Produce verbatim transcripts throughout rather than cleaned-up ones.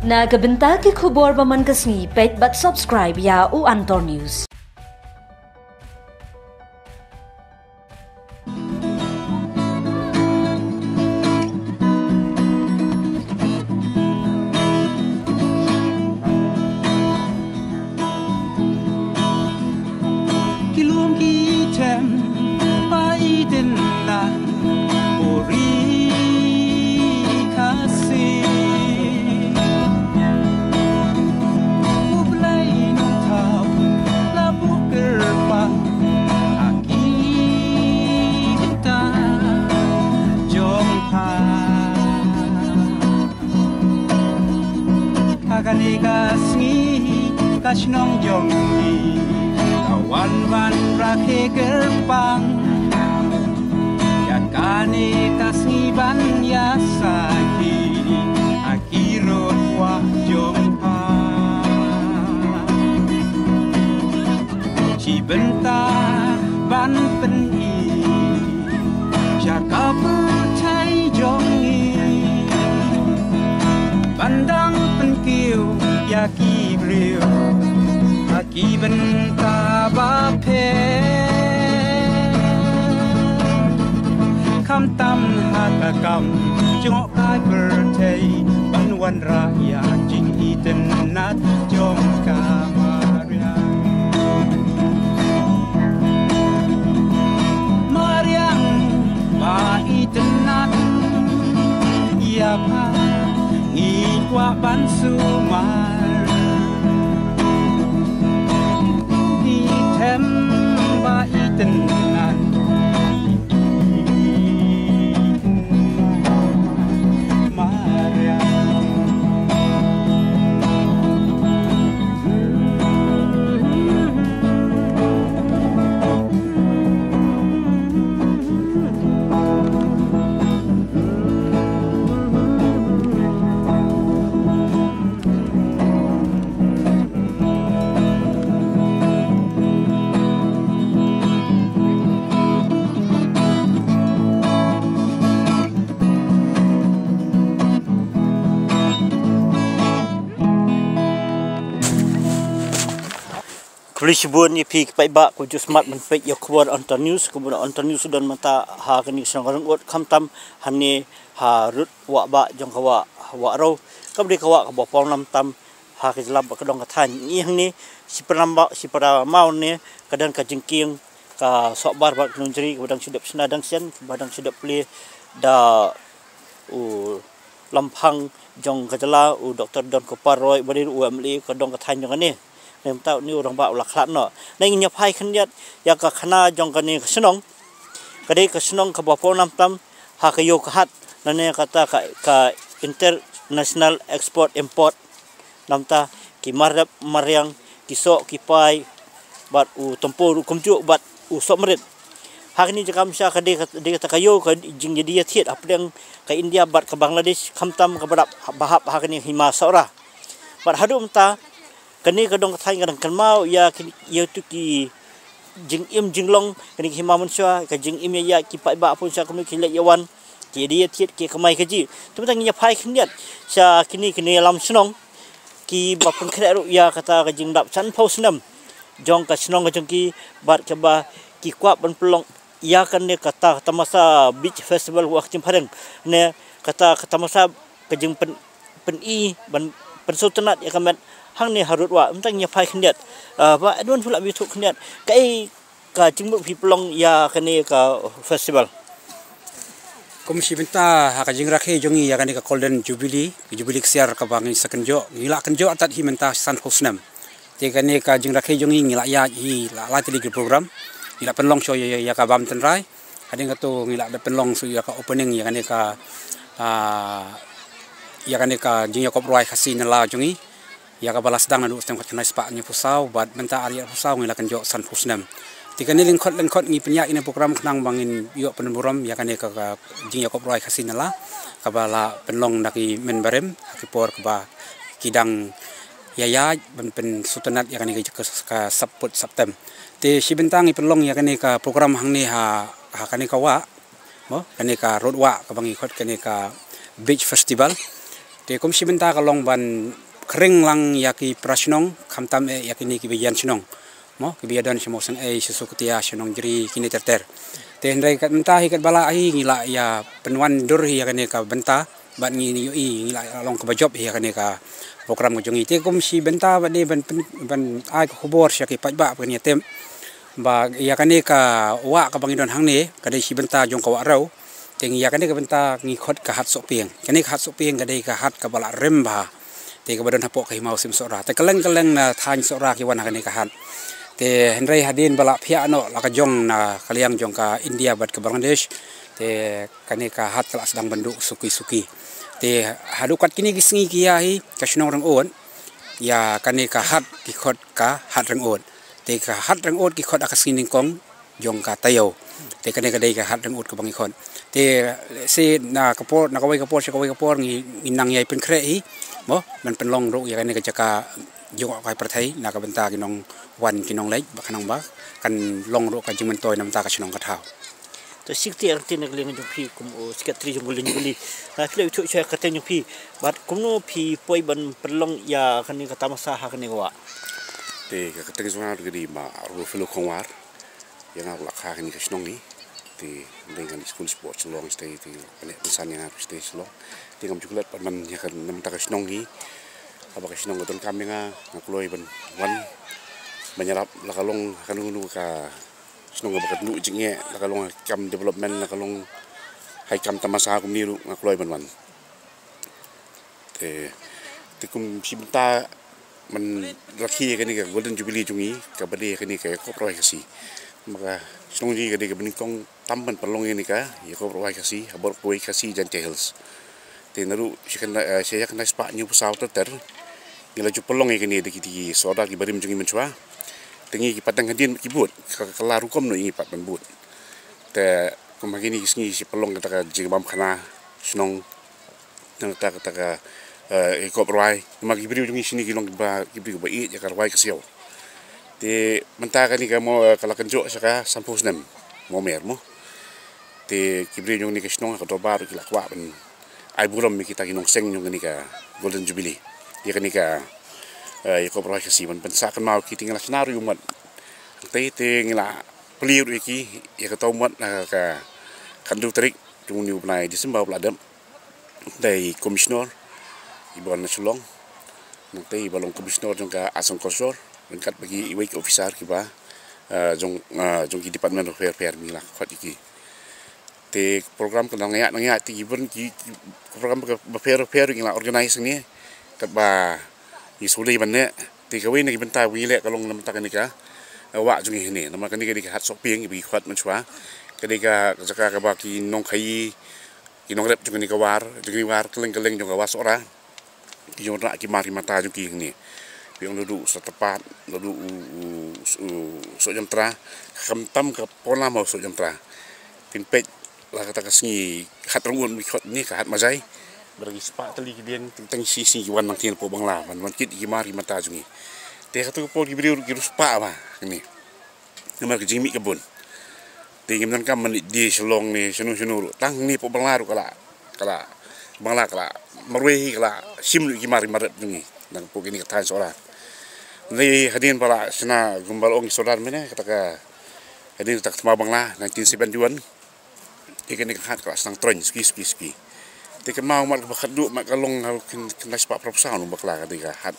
Na ka bynta ki khubor ba man ka sngi, peit bad subscribe ïa u Antor News. Ki lum ki them ba ïeit na u ri Khasi. U Blei Nongthaw la buh kyrpang ha ki bynta jong pha. Ha kane ka sngi ka shnong jong ngi ka wan ban rakhe kyrpang. Ïa kane ka sngi ban ïa sakhi ha ki rud wah jong pha. Shi bynta ban pyni sha ka pyrthei jong ngi, ban dang pynkiew ïa ki briew ha ki bynta ba pher. Khamtam ha ka kam jngohkai pyrthei ban wanrah ïa ka jingitynnat jong ka mariang. Mariang ba itynnat ïa pha, ngi kwah ban sumar. Ngi them ba itynnat. Khublei shibun ïa phi ki paidbah, ko ju smat ban peit ïa khubor Antor News, khubor Antor News don mynta ha kane ka shnong Ryngkot, khamtam hangne ha rud wah bah jong ka wah, wah Raw, kaba dei ka wah kaba pom lam tam ha ka jylla bad ka dong ka thaiñ. Ngi hangne shi para maw, shi para maw ne ka don ka jingkieng ka sohbar bad ka nongjri kaba dang shu dep shna dang shen, kaba dang shu dep plie da u lamphang jong ka jylla, u Doktor Donkupar Roy, ba dei u M L A ka dong ka thaiñ jong kane. Mynta une u rangbah u la khlad noh. Ngi ïa phai khyndiat ïa ka khana jong kane ka shnong. Ka dei ka shnong kaba pom lam tam ha ka ïew ka hat lane kata ka, ka international export import. Namta ki mar rep mar riang, ki soh ki pai, bad u tympur u kumjuh bad u sohmrit. Ha kane ka jaka mynshwa ka dei ka, dei kata ka ïew ka jingïadie ïathied hapdeng ka India bad ka Bangladesh, khamtam kaba dap ba hap ha kane ka hima Sohra. Bad haduh mynta kane ka dong ka thaiñ ka dang kynmaw ïa ki, ïa tu ki jingim jinglong kane ka hima mynshwa, ka jingim ïa ïa ki paidbah pynshwa kumno ki leit ïa wan, ki ïadie ïathied, ki kamai kajih. Te mynta ngi ïa phai khyndiat sha kine, kine ïalam shnong kiba pynkhreh ruh ïa kata ka jingdap sanphew snem jong ka shnong ka jong ki, bad kaba ki kwah ban pynlong ïa kane kata ka tamasa Beach Festival, wah ka jingphareng ne kata ka tamasa ka jingpyn, pyni ban pynsngewtynnat ïa ka met hangne ha rud wah. Mynta ngi ïa phai khyndiat, ah, ba Edwin, phi lah ban ïathuh khyndiat kaei ka jingmut phi pynlong ïa kane ka festival. Kum shi bynta ha ka jingrakhe jong ngi ïa kane ka Golden Jubilee, ka Jubilee ksiar kaba ngi sa kynjoh, ngi la kynjoh tad hi mynta sanphew snem. Te kane ka jingrakhe jong ngi ngi la ïaid hi la lai tylli ki program. Ngi la pynlong shuh ïa, ïa, ïa ka bam tynrai. Hadien kato ngi la dep pynlong shuh ïa ka opening ïa kane ka, ah, ïa kane ka jingïakob rwai Khasi Nylla jong ngi. Ïa kaba la sdang naduh snem khatkhyndai spah hynñiewphew saw bad mynta ar hajar arphew saw ngi la kynjoh sanphew snem. Te kane lyngkhot lyngkhot ngi pynïaid ïa kane program khnang ba ngin ïoh pynburom ïa kane ka, ka jingïakob rwai Khasi Nylla kaba la pynlong da ki mynbarim ha ki por kaba ki dang ïaid ban pynsngewtynnat ïa kane ka, ka, ka sap put sap tem. Te shi bynta ngi pynlong ïa kane ka program hangne ha, ha kane ka wah, mo, kane ka rud wah kaba ngi khot kane ka Beach Festival. Te kum shi bynta ka long ban khring lang ïa ki para shnong, khamtam eh ïa kine ki ba ïan shnong. Mo, ki ba ïa don sha Mawsynei, sha Sokotia, sha Nongjri, kine ter ter. Te hynrei kat mynta hi kat ba lah hi ngi lah ïa pynwan dur hi ïa kane ka bynta, bad ngi ïohi ngi lah long kaba jop hi ïa kane ka program ka jong ngi. Te kum shi bynta bad dei ban pyn-, ban ai ka khubor sha ki paidbah ba kin ïa tip ba ïa kane ka wah kaba ngi don hangne ka dei shi bynta jong ka Wah Rew. Te ngi ïa kane ka bynta ngi khot ka Hat Sohpieng. Kane ka Hat Sohpieng ka dei ka hat kaba lah rim bha. Te kaba don hapoh ka Hima u Sim Sohra. Te kylleng kylleng na thaiñ Sohra ki wan ha kane ka hat. Te hynrei hadien ba lah phiah noh la ka jong na ka liang jong ka India bad ka Bangladesh. Te kane ka hat ka lah sdang ban duh suki suki. Te haduh kat kine ki sngi ki ïa hi ka shnong Ryngud, ïa kane ka hat ki khot ka Hat Ryngud. Te ka Hat Ryngud ki khot ha ka sngi nyngkong jong ka taïew. Te kane ka dei ka Hat Ryngud kaba ngi khot. Te lehse na ka por, na kawei ka por sha kawei ka por ngi, ngi nang ïai pynkhreh hi, mo, ban pynlong ruh ïa kane ka jaka jngohkai pyrthei na ka bynta ki nongwan ki nongleit, ba khnang ba kan long ruh ka jingmyntoi na bynta ka shnong ka thaw. To shi kti arti na ka liang jong phi kum u secretary jong ka Golden Jubilee. Nga phi la ïathuh shuwa ka kyrteng jong phi bad kumno phi poi ban pynlong ïa kane ka tamasa ha kane ka wah. Te ka kyrteng jong nga ka dei Bah Rufilo Khongwar. Ïa nga la kha kane ka shnong hi. Te dei ngan skul sport Shillong shatei te, pyneh pynsan ïa nga shatei Shillong. Te ngam ju klet pat man ïa ka namar ka shnong hi. Haba ka shnong ka donkam ïa nga, nga kloi ban wan ban ïarap, la ka long ha kano kano ka shnong kaba ka duh jingeh, la ka long ha kam development, la ka long ha kam tamasa kumne ruh nga kloi ban wan. Te, te kum shi bynta man rakhe kane ka Golden Jubilee jong ngi, kaba dei kane ka Ïakob Rawai Khasi. Namar ka shnong jong ngi ka dei kaba nyngkong tam ban pynlong ïa kane ka Ïakob Rawai Khasi ha baroh kawei Khasi Jaintia Hills. Te naduh sha khyndai, eh, sha ïa khyndai spah hynñiewphew saw ter ter ngi la ju pynlong ïa kane da ki, da ki sordar ki barim jong ngi mynshuwa. Te ngi ki pateng hadien ki bud, ka, ka la rukom noh ïa ngi pat ban bud. Te kum ha kine ki sngi shi pynlong kata ka jingbam khana shnong. Nangta kata ka, eh, Ïakob Rawai. Namar ki briew jong ngi shane ki long kiba, ki briew kiba ïeit ïa ka rwai ka siaw. Te mynta kane ka mo, eh, ka la kynjoh sha ka sanphew snem. Mo mer mo. Te ki briew jong kane ka shnong ha ka dorbar ki la kwah ban ai burom ïa kita ki nongseng jong kane ka Golden Jubilee. Ïa kane ka, eh, Ïakob Rawai Khasi ban pynsah kynmaw ki, te ngi la shna ruh ïa u mot. Te, te ngi la plie ruh ïa ki, ïa kata u mot, eh, ka khatduh tarik jong une u bnai December ba la dep. Dei Commissioner iba na Shillong, nangta iba long Commissioner jong ka Arts and Culture, ryngkat bad kiwei ki officer kiba, eh, jong, eh, jong ki department bapher bapher, ngi la khot ïa ki. Te program ka dang ïa, dang ïa, te ki bun ki, ki program bapher bapher ngi la organize hangne katba ngi sngewdei ban leh. Te kawei na ki bynta ba ngi leh ka long namar kane ka, eh, wah jong ngi hangne. Namar kane ka dei ka Hat Sohpieng ba ngi khot mynshuwa. Ka dei ka jaka kaba ki nongkhaii, ki nongrep jong kane ka war, jong kane ka war kylleng kylleng jong ka Wah Sohra, ki ïoh rah ki mar ki mata jong ki hangne. Phi ong naduh u Sohtyrpat, naduh u, u, u Sohjamtra, khamtam ka Ponglam ha u Sohjamtra. Phin peit la kata ka sngi Hat Ryngud ba ngi khot hangne ka Hat Majai. Ba la ki spah tylli ki dieng, teng teng shi sngi ki wan nangtei napoh Bangla ban wan kit ki mar ki mata jong ngi. Te kata ka por ki briew ki riewspah bha hangne. Namar ka jingmih ka bun. Te ngim donkam ban leit die Shillong ne shano shano ruh. Tang hangne hapoh Bangla ruh ka la, ka la, Bangla ka la marwei hi, ka la shim ruh ki mar ki mar rep jong ngi. Nangpoh kine ki thaiñ Sohra. Te hadien ba la shna kumba la ong ki sordar mynne, kata ka, hadien kata ka thma Bangla nineteen seventy-one. Te kane ka hat ka la sdang troiñ suki suki suki. Te kynmaw mat kaba khatduh mat ka long ha u khyndai spah phra phew saw, u bakla ka dei ka hat.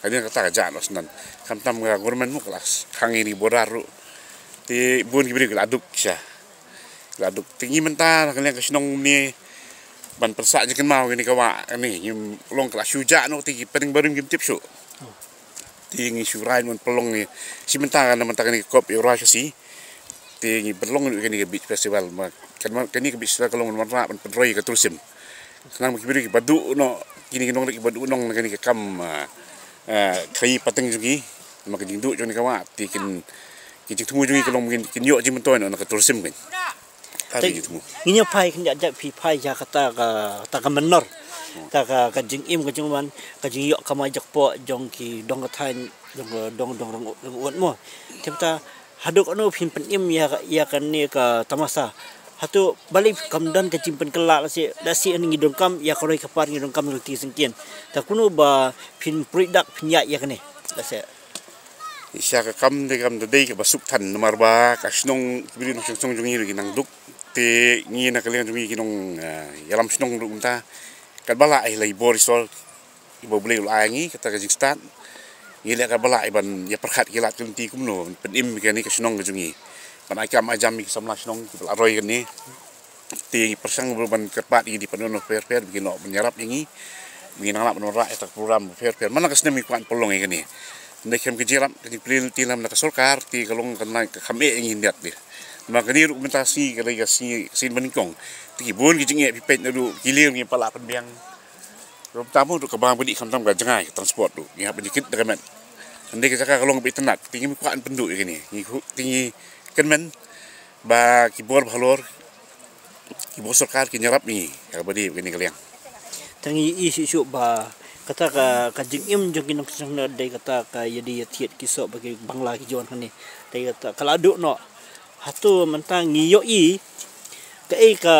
Hadien kata ka jah noh sdang. Khamtam ka government mo ka la khang ïa ki border ruh. Te bun ki briew ki la duk sha. Ki la duk. Te ngi mynta na ka liang ka shnong ne ban pynsah jingkynmaw kane ka wah kane, ngi long ka la shu jah noh, te ki pateng barim kim tip shuh. Te ngi shu rai ban pynlong ne shi mynta, na mynta kane ka Ïakob Rawai Khasi. Te ngi pynlong ne kane ka beach festival, ma kane ka beach festival ka long ban wanrah ban pynroi ka tourism. Khnang ba ki briew kiba duh noh, kine ki nongrep kiba duh noh na kane ka kam, ah, ah, khaii pateng jong ki, namar ka jingduh jong kane ka wah, te kin, ki jingthmu jong ki ka long kin, kin ïoh jingmyntoi noh na ka tourism kan. Te ngi ïa phai, kynja jait phi phai ïa kata ka, kata ka mynnor, kata ka, ka jingim ka jingwan, ka jingïoh kamai jakpoh jong ki dong ka thaiñ, jong ka dong, dong Ryngud mo. Te mynta haduh katno phin pynim ïa, ïa kane ka tamasa Hato balei kam don ka jingpynkylla, lehse da shi ngi donkam ïa ka roi ka par, ngi donkam ïa ka lynti syngkien. Ta kumno ba phin pyrshah dak phin ïaid ïa kane, lehse? Sha ka kam dei kam da dei kaba suk than namar ba ka shnong, ki briew nongshong shnong jong ngi ruh ki nang duk. Te ngi na ka liang jong ngi ki nong, eh, ïalam shnong ruh mynta katba lah ai la i bor i sor iba U Blei u la ai ngi, kata ka jingstad. Ngi leh katba lah ban ïa pyrkhat ki lad ki lynti kumno ban pynim ïa kane ka shnong ka jong ngi, ban ai kam ai jam ïa ki samla shnong kiba la roi kane. Te ngi pyrshang ruh ban kyrpad ïa ki department bapher bapher ba kin ïoh ban ïarap ïa ngi, ba ngin nang lah ban wanrah ïa kata ka program bapher bapher. Man la ka snem ngi kwah ban pynlong ïa kane. Hynrei khlem ka jingïarap, ka jingpyni lynti na ka sorkar, te ka long ka nang ka kham eh ïa ngi hynrei te. Namar kane ruh mynta sngi ka dei ka sngi, sngi ba nyngkong. Te ki bun ki jingeh phi peit naduh ki lieng ngi pat la pynbiang. Ruh mynta mo ruh kaba bun khamtam ka jngai ka transport ruh ngi hap ban ïakit da ka met. Hynrei ka jaka ka long kaba itynnad, te ngi kwah ban pynduh ïa kane. Ngi khu-, te ngi kyrmen ba ki bor ba halor, ki bor sorkar kin ïarap ïa ngi ïa kaba dei kane ka liang. Te ngi ïohi shuh shuh ba kata ka, ka jingim jong ki nongshong shnong dei kata ka ïadei ïathied ki soh bad ki bangla ki jon hangne. Dei kata ka la duh noh. Hato mynta ngi ïohi kaei ka,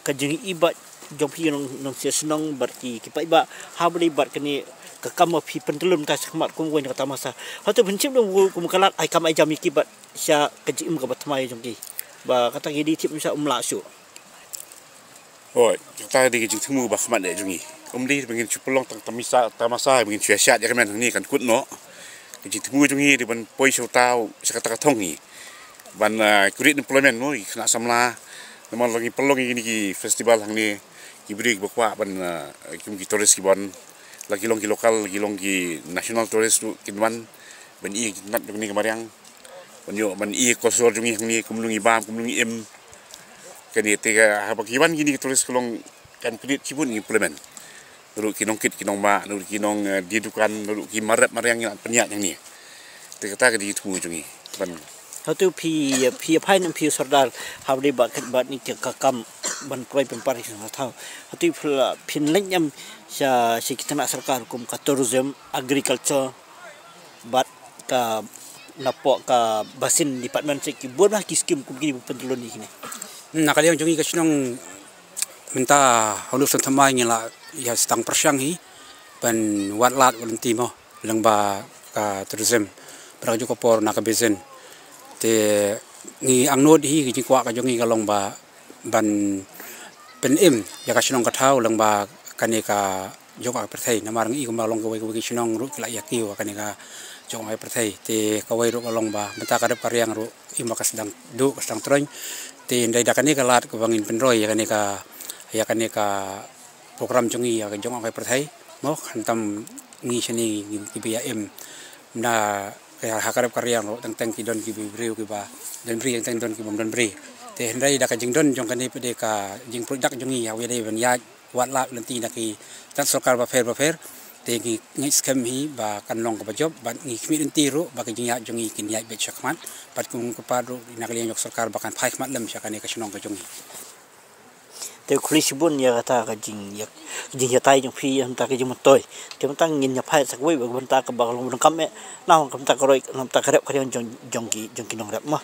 ka jingïohi bad jong phi nong, nongshong shnong bad ki, ki paidbah ha ba dei bad kane ka kam ba phi pyntyllun mynta shakhmat kum kawei na ka tamasa. Hato phin shim dang kum ka lad ai kam ai jam ïa ki bad sha ka jingim kaba thymmai jong ki, ba kata ki dei tip mynta um lah shuh. Hooid, kata dei ka jingthmu ba khmat eh jong ngi. Um dei ba ngin shu pynlong tang tamisa, tamasa ba ngin shu ïa shad ïa ka met hangne kan kut noh. Ka jingthmu jong ngi dei ban poi sha uta, sha kata ka thong ngi, ban, ah, create employment mo ïa ki khynnah samla. Namar la ngi pynlong ïa kine ki festival hangne, ki briew kiba kwah ban, ah, kum ki tourist ki wan, la ki long ki local, la ki long ki national tourist ruh kin wan ban ïohi ïa ka jingitynnad jong kane ka mariang. Ban ïoh ban ïohi ïa ka culture jong ngi hangne, kumno ngi bam, kumno ngi im. Kane te ka haba ki wan kine ki tourist ka long kan create shibun employment. Naduh ki nongkit ki nongmah, naduh ki nong, eh, die dukan, naduh ki mar rep mar riang ngi lah pynïaid hangne. Te kata ka dei ka jingthmu jong ngi. Ban Hato phi, phi ïa phai ne em phi sordar ha ba dei bad, bad kane ka kam ban pynroi pynpar ïa ka shnong ka thaw? Hato phi la, phin leit ne em sha, sha ki tnat sorkar kum ka tourism, agriculture, bad ka napoh ka basin department, sha ki bun bha ki skim kum kine ba pyntyllun ïa kine. Na ka liang jong ngi ka shnong mynta ha u snem thymmai ngi la ïa sdang pyrshang hi ban wad lad wad lynti mo lyngba ka tourism, ba ka juk ka por na ka basin. Te ngi angnud hi, ka jingkwah ka jong ngi ka long ba ban pynim ïa ka shnong ka thaw lyngba kane ka jong ka pyrthei. Namar ngi i kumba long kawei kawei ki shnong ruh ki la ïa kiew ha kane ka jong ka pyrthei. Te kawei ruh ka long ba mynta ka rep ka riang ruh im ba ka sdang duh, ka sdang troiñ. Te hynrei da kane ka lad kaba ngin pynroi ïa kane ka, ïa kane ka program jong ngi ïa ka jong ka pyrthei mo, khamtam ngi shane ngi kiba ïa im. Na ka, ha ka rep ka riang ruh teng teng ki don ki briew kiba don bri, teng teng don ki bym don bri. Te hynrei da ka jingdon jong kane pat de ka jingpyrshah jong ngi ha ba dei ban ïa wad lad lynti na ki tnat sorkar bapher bapher. Te ngi ngeit skhem hi ba kan long kaba jop bad ngi khmih lynti ruh ba ka jingïaid jong ngi kin ïaid beit shakhmat. Bad kum ka pat ruh na ka liang jong sorkar ba kan phai khmat lem sha kane ka shnong ka jong ngi. Te khublei shibun ïa kata ka jing, ïa ka jingïatai jong phi, ïa kata ka jingmyntoi. Te mynta ngin ïa phai sa kawei ba mynta kaba ka long ba donkam eh, na ka mynta ka roi, na ka mynta ka rep ka riang jong, jong ki, jong ki nongrep mo.